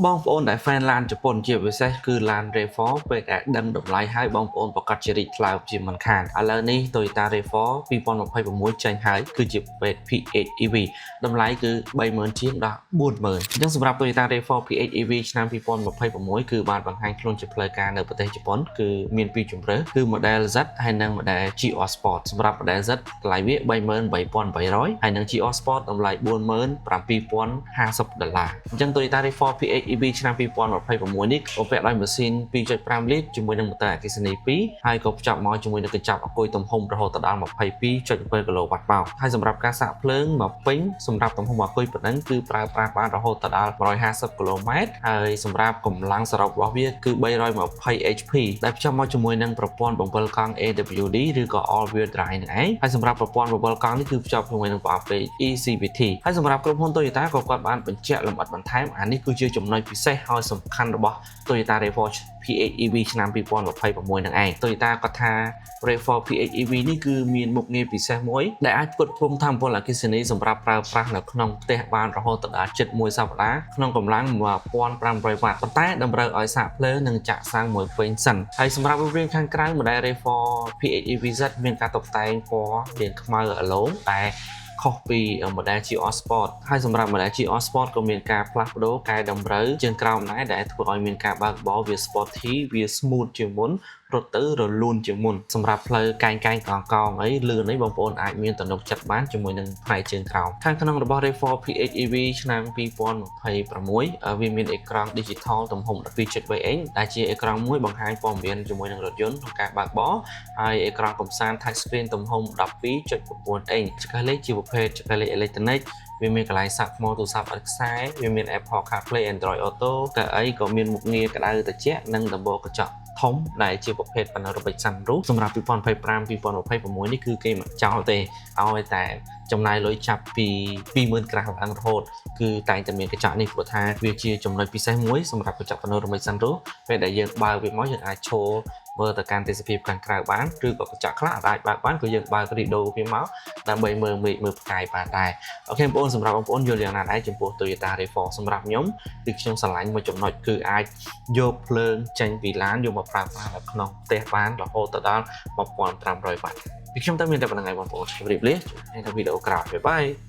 បងប្អូនដែល fan ឡានជប៉ុនជាពិសេសគឺឡាន RAV4 ពេលដែលដឹងតម្លៃហើយបងប្អូនប្រកាសជារីកថ្លើមជាមិនខានឥឡូវនេះ Toyota RAV4 2026ចេញហើយគឺជាប្រភេទ PHEV តម្លៃគឺ30,000ជាងដល់40,000អញ្ចឹងសម្រាប់ Toyota RAV4 PHEV ឆ្នាំ2026គឺបានបង្ហាញខ្លួនជាផ្លូវការនៅប្រទេសជប៉ុនគឺមានពីរជម្រើសគឺ model Z ហើយនិង model GR Sport សម្រាប់ model Z តម្លៃវា38,800ហើយនិង GR Sport តម្លៃ47,050ដុល្លារអញ្ចឹង Toyota RAV4 PHEV ឆ្នាំ2026នេះបំពាក់ដោយម៉ាស៊ីន2.5លីត្រជាមួយនឹងម៉ូទ័រអគ្គិសនី2ហើយក៏ភ្ជាប់មកជាមួយនឹងកញ្ចប់អាគុយទំហំរហូតដល់22.7គីឡូវ៉ាត់ម៉ោងហើយសម្រាប់ការសាកភ្លើងមកពេញសម្រាប់ទំហំអាគុយប៉ុណ្ណឹងគឺប្រើប្រាស់បានរហូតដល់150គីឡូម៉ែត្រហើយសម្រាប់កម្លាំងសរុបរបស់វាគឺ320 HP ដែលភ្ជាប់មកជាមួយនឹងប្រព័ន្ធបង្វិលកង់ AWD ឬក៏ All Wheel Drive នឹងឯងហើយសម្រាប់ប្រព័ន្ធបង្វិលកង់នេះគឺភ្ជាប់ជាមួយនឹងប្រអប់ពេក eCVT ហើយសម្រាប់ក្រុមហ៊ុន Toyota ក៏គាត់បានបញ្ជាក់លម្អិតបន្ថែមអានេះគឺជាចំណុចពិសេសហើយសំខាន់របស់ Toyota RAV4 PHEV ឆ្នាំ2026នឹងឯង Toyota គាត់ថា RAV4 PHEV នេះគឺមានមុខងារពិសេសមួយដែលអាចផ្គត់ផ្គង់ថាមពលអគ្គិសនីសម្រាប់ប្រើប្រាស់នៅក្នុងផ្ទះបានរហូតដល់ជិតមួយសប្តាហ៍ក្នុងកម្លាំង1500វ៉ាត់ប៉ុន្តែតម្រូវឲ្យសាកភ្លើងនិងចាក់សាំងមួយពេញសិនហើយសម្រាប់រូបរាងខាងក្រៅ model RAV4 PHEV Z មានការតុបតែងពណ៌រាងខ្មៅអាឡូងតែខុសពី model GR Sport ហើយសម្រាប់ model GR Sport ក៏មានការផ្លាស់ប្ដូរកែតម្រូវជើងក្រោមដែរដែលធ្វើឲ្យមានការបើកបរវា sporty វា smooth ជាងមុនរត់ទៅរលូនជាងមុនសម្រាប់ផ្លូវកែងកែងកងកងអីលឿនអីបងប្អូនអាចមានទំនុកចិត្តបានជាមួយនឹងផ្នែកជើងក្រោមខាងក្នុងរបស់ RAV4 PHEV ឆ្នាំ2026វាមានអេក្រង់ digital ទំហំ12.3អ៊ីញដែលជាអេក្រង់មួយបង្ហាញព័ត៌មានជាមួយនឹងរថយន្តក្នុងការបើកបរហើយអេក្រង់កំសាន្ត touch screen ទំហំ12.9អ៊ីញចង្កេះលេខជាប្រភេទចង្កេះលេខអេឡិចត្រូនិកវាមានកន្លែងសាកថ្មទូរស័ព្ទឥតខ្សែវាមាន Apple CarPlay Android Auto កៅអីក៏មានមុខងារក្តៅត្រជាក់និងដំបូលកញ្ចក់ធំដែលជាប្រភេទ panoramic sunroof សម្រាប់2025 2026នេះគឺគេមិនចោលទេឲ្យតែចំណាយលុយចាប់ពី20,000ក្រាស់ឡើងរហូតគឺតែងតែមានកញ្ចក់នេះព្រោះថាវាជាចំណុចពិសេសមួយសម្រាប់កញ្ចក់ panoramic sunroof ពេលដែលយើងបើកវាមកយើងអាចឈរមើលទៅកាន់ទេសភាពខាងក្រៅបានឬក៏កញ្ចក់ខ្លះអាចបើកបានក៏យើងបើករីដូវាមកដើម្បីមើលមេឃមើលផ្កាយបានដែរ OK បងប្អូនសម្រាប់បងប្អូនយល់យ៉ាងណាដែរចំពោះ Toyota RAV4 សម្រាប់ខ្ញុំគឺខ្ញុំស្រឡាញ់មួយចំណុចគឺអាចយកភ្លើងចេញពីឡានយកមកប្រើប្រាស់នៅក្នុងផ្ទះបានរហូតទៅដល់1500វ៉ាត់ពីខ្ញុំទៅមានតែប៉ុណ្្នឹងហើយបងប្អូនជម្រាបលាជួបគ្នានៅវីដេអូក្រោយ bye bye.